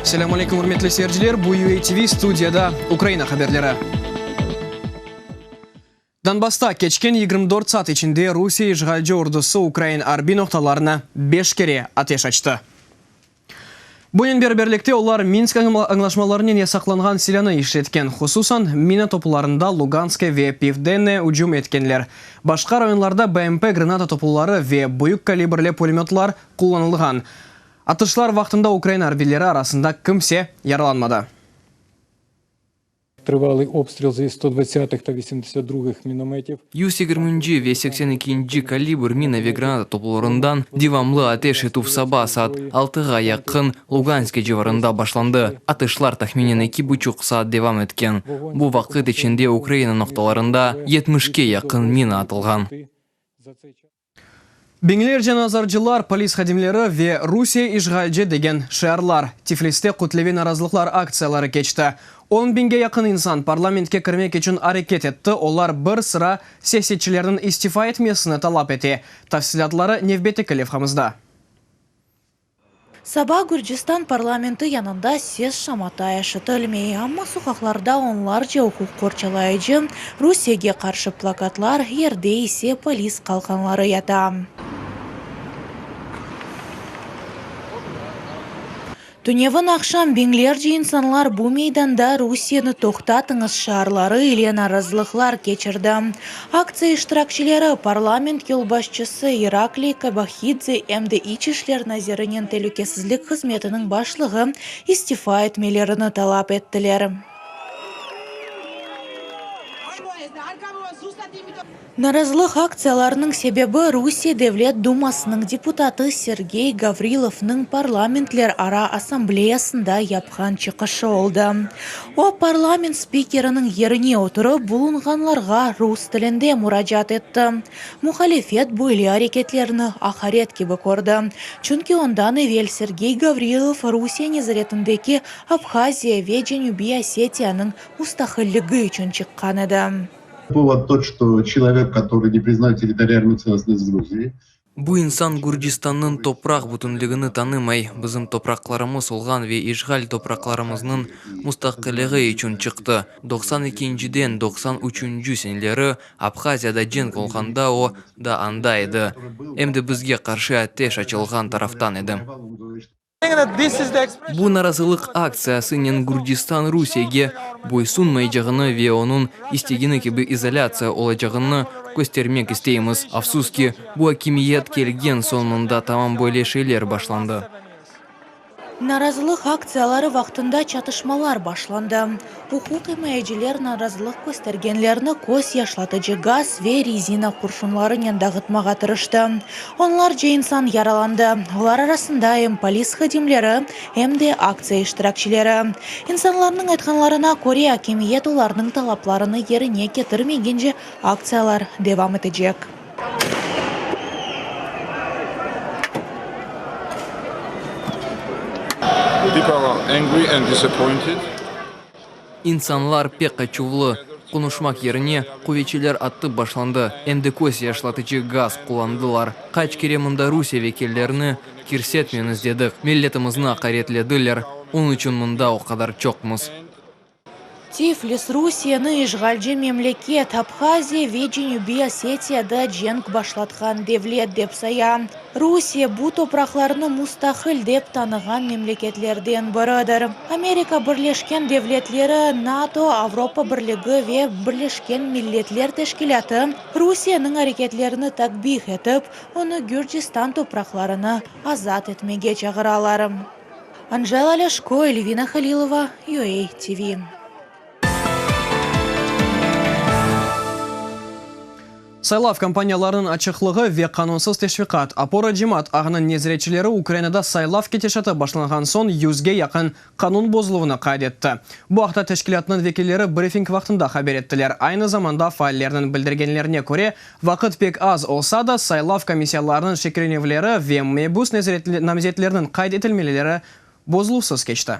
Selâm aleyküm, ürmetli seyirciler! Bu UA TV, studiyada Ukraina haberleri. Donbassta keçken 24 saat içinde Rusiye işğalci ordusı ukrain arbiy noqtalarına beş kere ateş açtı. Bunen beraberlikte olar Minsk añlaşmalarınen yasaqlanğan silânı işletken, hususan, mina toplularında Luganske ve Pivdenne ücüm etkenler. Başqa rayonlarda BMP granata topluları ve büyük kalibrli pulemötlar qullanılğan. Atışlar vaqtında Ukraina arbiyleri arasında kimse yaralanmadı. Trıvalый obstril zі 120-х та 82-х miнометів. 120-nci ve 82-nci kalibr mina ve granata toplularından devamlı ateş etüv saba saat altığa yaqın Luganske civarında başlandı. Atışlar tahminen eki buçuq saat devam etken. Bu vaqıt içinde Ukraina noqtalarında yetmişke yaqın mina atılğan. Biñlerce nazarcılar, polis hadimleri ve Rusiye işğalci degen şiarlar. Tifliste kütleviy narazılıqlar aktsiyaları keçti. On biñge yaqın insan parlamentke kirmek içün areket etti, olar bir sıra siyasetçilerniñ istifa etmesini talap ete. Tafsilâtları nevbetteki levhamızda. Saba Gürcistan parlamenti yanında ses-şamata eşitilmey, amma soqaqlarda onlarca uquq qorçalayıcı, Rusiyege qarşı plakatlar, yerde ise polis qalqanları yata. Tünevin aqşam biñlerce insanlar bu meydanda Rusiyeni toqtatıñız şiarları ile narazılıqlar keçirdi. Aktsiya iştirakçileri parlament yolbaşçısı İrakliy Kobahidze em de İç işler nazirinen telükesizlik hızmetiniñ başlığı istifa etmelerini talap ettiler. Narazılıq aktsiyalarınıñ sebebi Rusiye Devlet Dumasınıñ deputatı Sergey Gavrilovnıñ Parlamentlerara assambleyasında yapqan çıqışı oldı. O, parlament spikeriniñ yerine oturıp, bulunğanlarğa rus tilinde muracaat etti. Muhalifet böyle areketlerni aqaret kibi kördi, çünki ondan evel Sergey Gavrilov Rusiye nezaretindeki Abhaziya ve Cenübiy Osetiyanıñ mustaqilligi içün çıqqan edi. Povod tot, çto çelovek, kotorıy ne priznayet territorialnuyu tselostnost Gruzii. Bu insan Gürcistannıñ topraq bütünligini tanımay, bizim topraqlarımız olğan ve işğal topraqlarımıznıñ mustaqilligi içün çıqtı. Doqsan ekinciden doqsan üçünci seneleri Abhaziyada cenk olğanda o da anda edi, em de bizge qarşı ateş açılğan taraftan edi. Bu narazılıq aktsiyasınen Gürcistan Rusiyege boysunmaycağını ve onıñ istegeni kibi izolâtsiya olacağını köstermek isteymiz. Afsus ki, bu akimiyet kelgen soñ mında tamam böyle şeyler başlandı. Narazılıq aktsiyaları vaqtında çatışmalar başlandı. Uquq imayeciler narazılıq köstergenlerni köz yaşlatıcı gaz ve rezina qurşunlarınen dağıtmağa tırıştı. Onlarca insan yaralandı, olar arasında em polis hadimleri, em de aktsiya iştirakçileri. İnsanlarnıñ aytqanlarına köre, akimiyet olarnıñ talaplarını yerine ketirmegence aktsiyalar devam etecek. People are angry and disappointed. İnsanlar pek açuvlı. Qonuşmaq yerine, quvetçiler atıp başlandı, em de köz yaşlatıcı gaz qullandılar. Qaç kere mında Rusiye vekillerini kirsetmeñiz dedik, milletimizni aqaretlediler, onıñ içün mında o qadar çoqmız. Tiflis, Rusiyeni işğalci memleket, Abhaziya ve Cenübiy Osetiyada cenk başlatqan devlet dep saya. Rusiye bu topraqlarnı mustaqil dep tanığan memleketlerden biridir. Amerika Birleşken Devletleri, NATO, Avropa Birligi ve Birleşken Milletler Teşkilâtı Rusiyeniñ areketlerini takbih etip, onı Gürcistan topraqlarını azat etmege çağıralar. Anjela Lâşko, Elvina Halilova, UA TV. Saylav kampaniyalarınıñ açıqlığı ve qanunsız teşviqat, Opora cemaat ağınıñ nezaretçileri Ukrainada saylav ketişatı başlanğan soñ yüzge yaqın qanun bozuluvını qayd etti. Bu aqta teşkilâtnıñ vekilleri brifing vaqtında haber ettiler. Aynı zamanda faallerniñ bildirgenlerine köre, vaqıt pek az olsa da, saylav komissiyalarınıñ şekillenüvleri ve mebus namzetleriniñ qayd etilmeleri bozuluvsız keçti.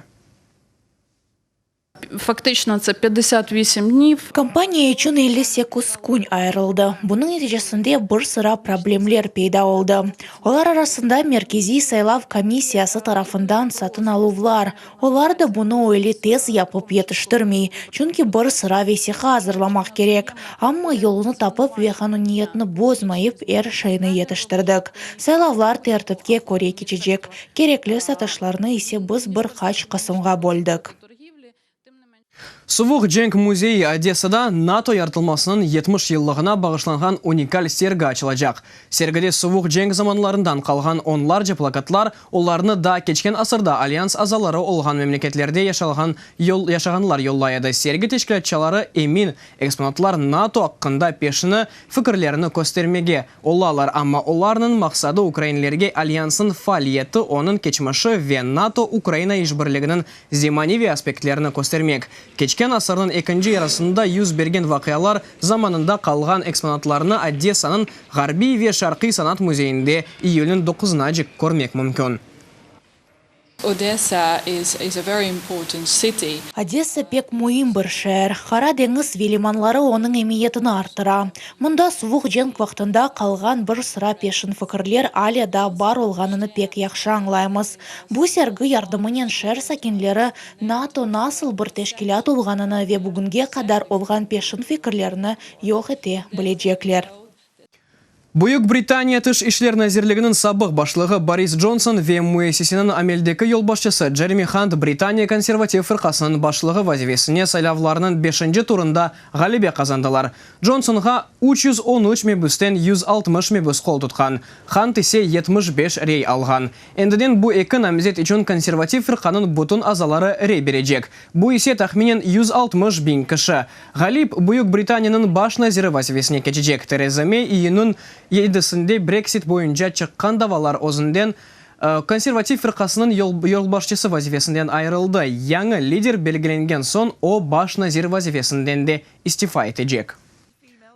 Faktično tse 58 dniv. Kampaniya içün 58 kün ayırıldı. Bunıñ neticesinde bir sıra problemler peyda oldı. Olar arasında Merkeziy saylav komissiyası tarafından satın aluvlar, Olar da bunı öyle tez yapıp yetiştirmey, çünki bir sıra vesiqa azırlamaq kerek. Amma yolunı tapıp ve qanuniyetni bozmayıp er şeyni yetiştirdik. Saylavlar tertipke köre keçecek, kerekli satışlarnı ise biz bir qaç qısımğa böldik. Suvuq cenk müzeyi Odessada NATO yaratılmasınıñ 70 yıllığına bağışlanğan unikal sergi açılacaq. Sergide suvuq cenk zamanlarından qalğan onlarca plakatlar, olarnı daa keçken asırda Alyans azaları olğan memleketlerde yaşalğan yaşağanlar yollay edi. Sergi teşkilâtçıları emin, eksponatlar NATO aqqında peşini fikirlerini köstermege olalar, amma olarnıñ maqsadı ukrainlerge Alyansnıñ faaliyeti, onıñ keçmişi ve NATO-Ukraina işbirliginiñ zemaneviy aspektlerini köstermek. Keçken asırnıñ ekinci yarısında yüz bergen vaqialar zamanında qalğan eksponatlarnı Odessanıñ Ğarbiy ve Şarqiy sanat müzeyinde iyülniñ doquzınacek körmek mümkün. Odessa is is a very important city. Odessa pek müim bir şeer. Qara deñiz ve limanları onıñ emiyetini arttıra. Mında suvuq cenk vaqtında qalğan bir sıra peşin fikirler alâ daa bar olğanını pek yahşı añlaymız. Bu sergi yardımınen şeer sakinleri NATO nasıl bir teşkilât olğanını ve bugünge qadar olğan peşin fikirlerini yoq ete bilecekler. Büyük Britaniya Tış işler nazirliginiñ sabıq başlığı Boris Conson ve müessiseniñ ameldeki yolbaşçısı Jeremy Hunt Britaniya konservativ fırqasınıñ başlığı vazifesine saylavlarnıñ beşinci turında ğalebe qazandılar. Consonğa 313 mebüsten 160 mebüs qol tutqan, Hunt ise 75 rey alğan. Endiden bu eki namzet içün konservativ fırqanıñ bütün azaları rey berecek, bu ise tahminen 160 biñ kişi. Ğalip, Büyük Britaniyanıñ baş naziri vazifesine keçecek Tereza Mey iyünniñ yedisinde Breksit boyunca çıqqan davalar özünden Konservativ firqasınıñ yolbaşçısı vazifesinden ayırıldı. Yañı lider belgilengen soñ o, baş nazir vazifesinden de istifa etecek.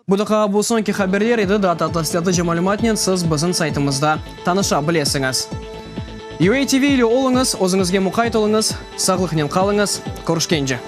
Bu daqağa bu soñki haberler edi, daa tafsilâtlıca malümatnen siz bizim saytımızda tanışa bilesiñiz. UATV ile oluñız, özüñizge muqayt oluñız, sağlıqnen qalıñız, körüşkence!